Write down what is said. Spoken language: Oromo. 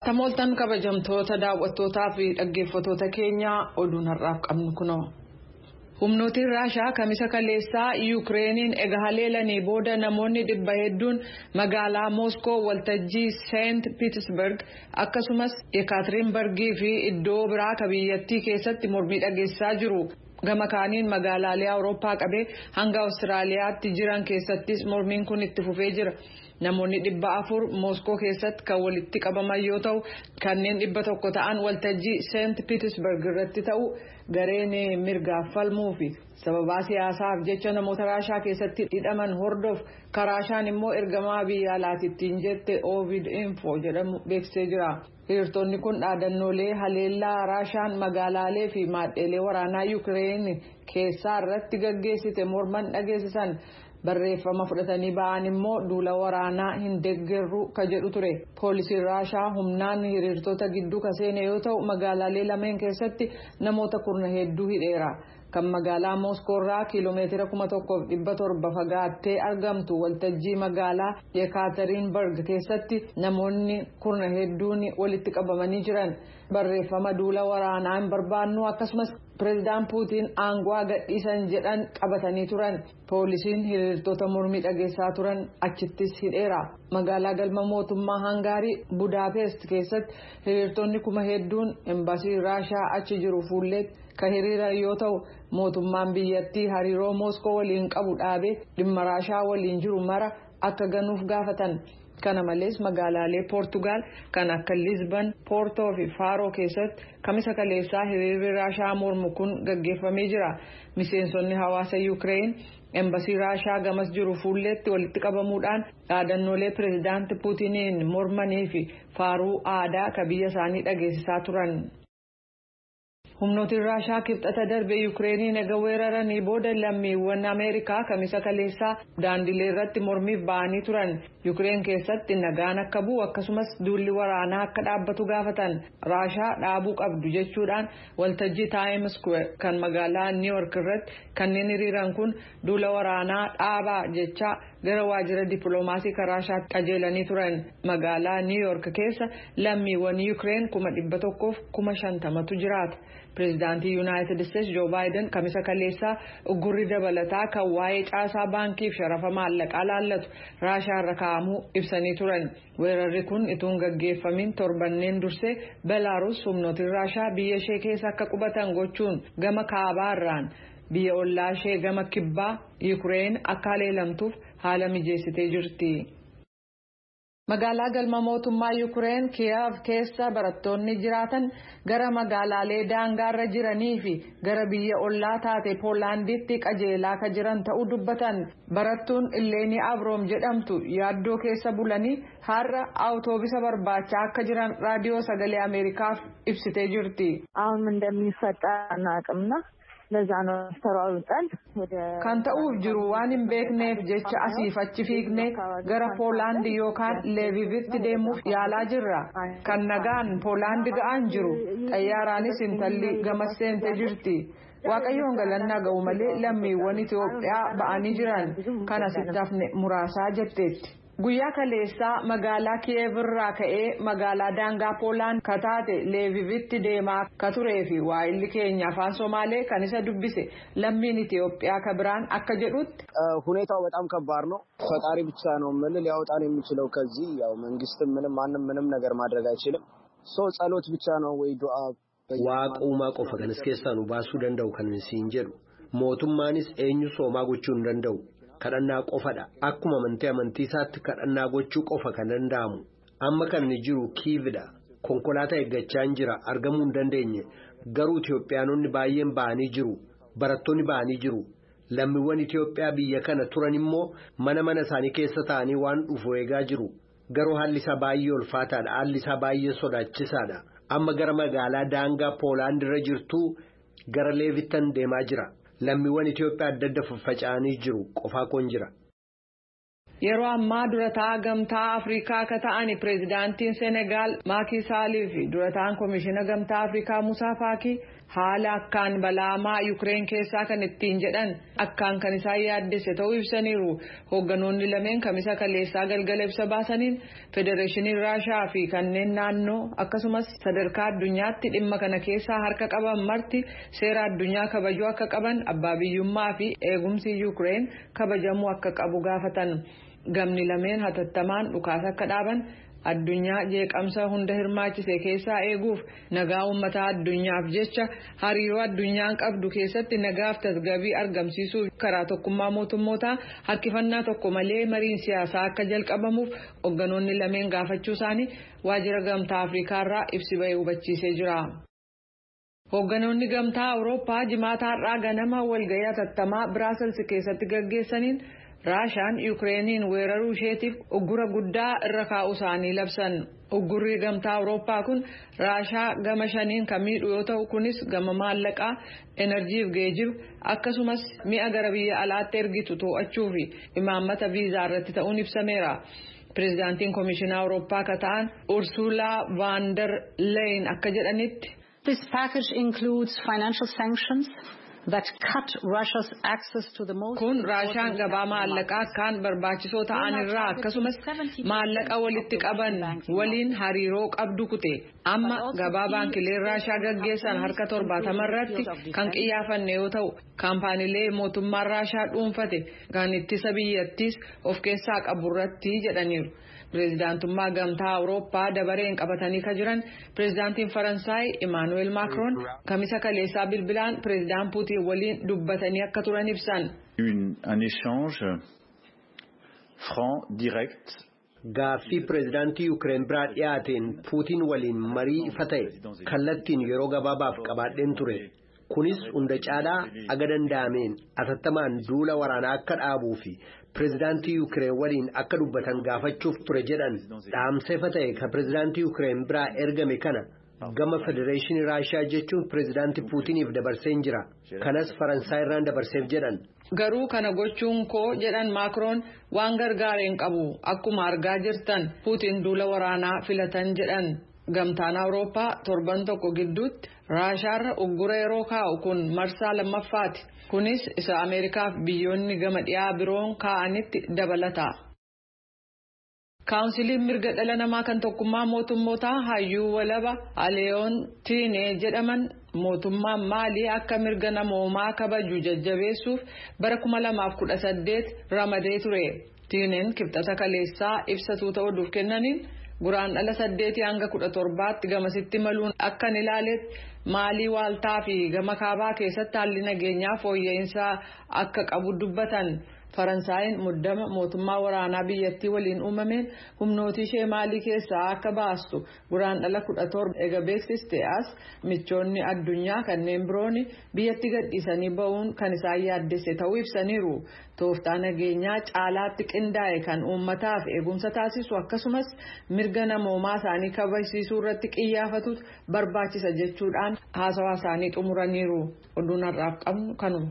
Attam ooltan, kabajamtoota daawwattootaa fi dhaggeeffattoota keenyaa, oduun har'aaf qabnu kunoo. Humnootiin Raashaa Kamisa kaleessaa Yukireeniin ega haleelanii booda namoonni 100 hedduun magaalaa Mooskoo, waltajjii Seent Piitersburg, akkasumas Yekaaterinbargii fi iddoo biraa ka biyyattii keessatti mormii dhageessisaa jiru. Gama kaaniin magaalaalee Awurooppaa qabee hanga Awustiraaliyaatti jiran keessattis mormiin kun itti fufee jira. Namoonni 400 Mooskoo keessatti kan walitti qabaman yoo ta'u, kanneen 100 ta'an waltajjii Seent Piitersburg irratti ta'u, gareen mirgaaf falmuu fi sababaa siyaasaaf jecha namoota Raashaa keessatti hidhaman hordof kan Raashaan immoo ergamaa biyya alaatittiin jette Ovid Info jedhamu beeksisee jira. Hiriirtonni kun dhaadannoolee haleellaa Raashaan magaalaalee fi maadheelee waraanaa Yukireen keessaa irratti gaggeessite morman dhageessisan. Barreeffama fudhatanii ba'an immoo "Duula waraanaa hin deeggarru" ka jedhu ture. Poolisiin Raashaa humnaan hiriirtota gidduu ka seene yoo ta'u, magaalaalee lameen keessatti namoota kurna hedduu hidheera. Kan magaalaa Mooskoorraa kiiloomeetira 1700 fagaattee argamtu waltajjii magaalaa Yekaaterinburg keessatti namoonni kurna hedduun walitti qabamanii jiran barreeffama "Duula waraanaa hin barbaannu" akkasumas "Pireezidaan Puutiin aangoo gadhiisan" jedhan qabatanii turan. Poolisiin hiriirtota mormii dhageessaa turan achittis hidheera. Magaalaa galma mootummaa Hangaarii Budaapest keessatti hiriirtonni kuma hedduun embaasii Raashaa achi jiru fuulleetti kan hiriiran yoo ta'u, mootummaan biyyattii hariiroo Mooskoo waliin qabu dhaabee dhimma Raashaa waliin jiru mara akka ganuuf gaafatan. Kana malees magaalaalee Poortugaal kan akka Lisban, Poortoo fi Faaroo keessatti Kamisa kaleessaa hiriirri Raashaa mormu kun gaggeeffamee jira. Miseensonni hawaasa Yuukireen embasii Raashaa gamas jiru fuulleetti walitti qabamuudhaan dhaadannoolee pireezidaanti Puutiniin mormanii fi faaruu aadaa ka biyya isaanii dhageessisaa turan. Humnootiin Raashaa Kibxata darbe Yukireeniin ega weeraranii booda lammiiwwan Ameerikaa Kamisa kaleessaa daandilee irratti mormiif ba'anii turan. Yukireen keessatti nagaan akka bu'u akkasumas duulli waraanaa akka dhaabbatu gaafatan. "Raashaa dhaabuu qabdu" jechuudhaan waltajjii Times Square kan magaalaa New York irratti kanneen hiriiran kun "Duula waraanaa dhaabaa" jechaa gara waajjira dippiloomaasii kan Raashaatti qajeelanii turan. Magaalaa New York keessa lammiiwwan Yukireen 150,000tu jiraata. Pireezidaantii Yuunaayitid Isteetsi Joo Baayiden Kamisa kaleessaa uggurri dabalataa kan waa'ee caasaa baankii fi sharafa maallaqaa laallatu Raashaa irra kaa'amuu ibsanii turan. Weerarri kun ituun gaggeeffamin torbanneen dursee Belaaruus humnootiin Raashaa biyya ishee keessa akka qubatan gochuun gama kaabaarraan biyya ollaa ishee gama kibbaa Yukureen akka haleelamtuuf haala mijeessitee jirti. Magaalaa galma mootummaa Yukureen Kiyev keessa barattoonni jiraatan gara magaalaalee daangaarra jiranii fi gara biyya ollaa taate Poolaanditti qajeelaa ka jiran ta'uu dubbatan. Barattuun Illeenii Abroom jedhamtu yaaddoo keessa bulanii har'a awutoobisa barbaachaa akka jiran Raadiyoo Sagalee Ameerikaaf ibsitee jirti. አሁን ምን እንደሚፈጠር አናውቅምና ለዛ ነው ተሯሩጠን ወደ Kan ta'uuf jiru waan hin beekneef jecha asiif achi fiignee gara Poolaandi yookaan Leevivitti deemuuf yaalaa jirra. Kan nagaan Poolaandi ga'aan jiru. Xayyaaraanis intalli gamas seentee jirti. Waaqayyoon galannaa ga'u malee lammiiwwan Itoophiyaa ba'anii jiran kan asitti hafne muraasaa jetteetti. Guyyaa kaleessaa magaalaa Kiyev irraa ka'ee magaalaa daangaa Poolaan ka taate Leevivitti deemaa ka turee fi waa'illi keenya afaan Somaalee kan isa dubbise lammiin Itoophiyaa ka biraan akka jedhutti. ሁኔታው በጣም ከባድ ነው። ፈጣሪ ብቻ ነው ምን ሊያወጣን የሚችለው ከዚህ። ያው መንግስትም ምንም ማንም ምንም ነገር ማድረግ አይችልም። So ጸሎት ብቻ ነው ወይ ዱዓ። Waaqa uumaa qofa kan as keessaa nu baasuu danda'u kan siin jedhu, mootummaanis eenyu soomaa gochuu hin danda'u. Kadhannaa qofadha. Akkuma amantii amantii isaatti kadhannaa gochuu qofa kan danda'amu. Amma kan inni jiru Kiividha. Konkolaataa eeggachaa hin jira, argamuu hin dandeenye. Garuu Itoophiyaanonni baay'een ba'anii jiru. Barattoonni ba'anii jiru. Lammiiwwan Itoophiyaa biyya kana turan immoo mana mana isaanii keessa taa'anii waan dhufu eegaa jiru. Garuu haalli isaa baay'ee ulfaataadha. Haalli isaa baay'ee sodaachisaadha. Amma gara magaalaa daangaa Poolaand irra jirtu gara Leevittan deemaa jira. Lammiiwwan Itoophiyaa adda adda faffaca'anii jiru. Qofaa koon jira. Yeroo ammaa durataa Gamtaa Afrikaa akka ta'an pireezidaantiin Senegaal Maakii Saalii fi durataan Komishiina Gamtaa Afrikaa Musaa Faakii haala akkaan balaamaa Yukireen keessaa kan ittiin jedhan akkaan kan isaan yaaddesse ta'uu ibsaniiru. Hoogganoonni lameen Kamisa kaleessaa galgala ibsa baasaniin Federeeshinii Raashaa fi kanneen naannoo akkasumas sadarkaa addunyaatti dhimma kana keessaa harka qaban marti seera addunyaa kabajuu akka qaban, abbaa biyyummaa fi eegumsi Yukireen kabajamuu akka qabu gaafatan. Gamni lameen hatattamaan dhukaasa akka dhaaban, addunyaa jeeqamsa hunda hirmaachise keessaa eeguuf, nagaa uummataa addunyaaf jecha hariiroo addunyaan qabdu keessatti nagaaf tasgabbii argamsiisuuf karaa Tokkummaa Mootummootaa harkifannaa tokko malee mariin siyaasaa akka jalqabamuuf hoogganoonni lameen gaafachuu isaanii waajjira Gamtaa Afriikaarraa ibsi bahee hubachiisee jira. Hoogganoonni Gamtaa Awurooppaa Jimaata har'aa ganama walgahii hatattamaa Biraasels keessatti gaggeessaniin Raashaan Yukireeniin weeraruu isheetiif uggura guddaa irra kaa'uu isaanii labsan. Uggurri Gamtaa Awurooppaa kun Raashaa gama shaniin kan miidhu yoo ta'u, kunis gama maallaqaa, enerjiif geejiba, akkasumas mi'a gara biyya alaatti ergitu to'achuu fi imaammata viizaa irratti ta'uun ibsameera. Pireezidaantiin Komishinaa Awurooppaa akka ta'an Ursuulaa Vaandar Leyin akka jedhanitti. This package includes financial sanctions that cut Russia's access to the most Kun Raashaan gabaa maallaqaa akkaan barbaachisoo ta'an irraa akkasumas maallaqa walitti qaban waliin hariiroo qabdu kute. Amma gabaa baankileen Raashaa gaggeessan harka 70 irratti kan qiyyaafanne yoo ta'u, kaampaaniilee mootummaan Raashaa dhuunfate kan ittisa biyyattiis of keessaa qabu irratti jedhaniiru. Pireezidaantummaa Gamtaa Awurooppaa dabareen qabatanii ka jiran pireezidaantiin Faransaay Imaanuweel Maakroon Kamisa kaleessaa bilbilaan pireezidaan Puutiin waliin dubbatanii akka turan ibsan. Un échange franc, direct. Gaaffii pireezidaantii Yukireen biraa dhiyaateen Puutiin waliin marii ifa ta'e kallattiin yeroo gabaabaaf qabaadheen ture. Kunis hunda caalaa aga danda'ameen atattamaan duula waraanaa akka dhaabuu fi pireezidaantii Yukireen waliin akka dubbatan gaafachuuf ture jedhan. Dhaamsa ifa ta'e kan pireezidaantii Yukireen biraa ergame kana gama Federeeshinii Raashiyaa jechuun pireezidaantii Puutiniif dabarseen jira. Kanas Faransaay irraan dabarseef jedhan. Garuu kana gochuun koo, jedhan Maakroon, waan gargaareen qabu. Akkuma argaa jirtan Puutiin duula waraanaa filatan jedhan. Gamtaan Awurooppaa torban tokko gidduutti Raashaarra uggura yeroo kaa'u kun marsaa lammaffaati. Kunis isa Ameerikaaf biyyoonni gama dhiyaa biroon kaa'anitti dabalata. Kaawunsiliin mirga dhala namaa kan Tokkummaa Mootummootaa hayyuu walaba Aleeyoon Tiinee jedhaman mootummaan Maalii akka mirga namoomaa kabaju jajjabeessuuf bara 2018 ramadee ture. Tiineen Kibxata kaleessaa ibsa tuuta oduuf kennaniin Guraandhala 8 hanga 17tti gamasitti maluun akkan ilaaletti Maalii waaltaa fi gama kaabaa keessatti haalli nageenyaa fooyya'insaa akka qabu dubbatan. Faransaayiin muddama mootummaa waraanaa biyyattii waliin uumameen humnooti ishee Maalii keessaa akka baastu Guraandhala 17 ega beeksiste as michoonni addunyaa kanneen biroon biyyatti gadhiisanii ba'uun kan isaan yaaddesse ta'uu ibsaniiru. Tooftaa nageenyaa caalaatti qindaa'e kan uummataaf eegumsa taasisu akkasumas mirga namoomaa isaanii kabajsiisuu irratti qiyyaafatu barbaachisa jechuudhaan haasawaa isaanii xumuraniiru. Oduun har'aaf qabnu kanuma.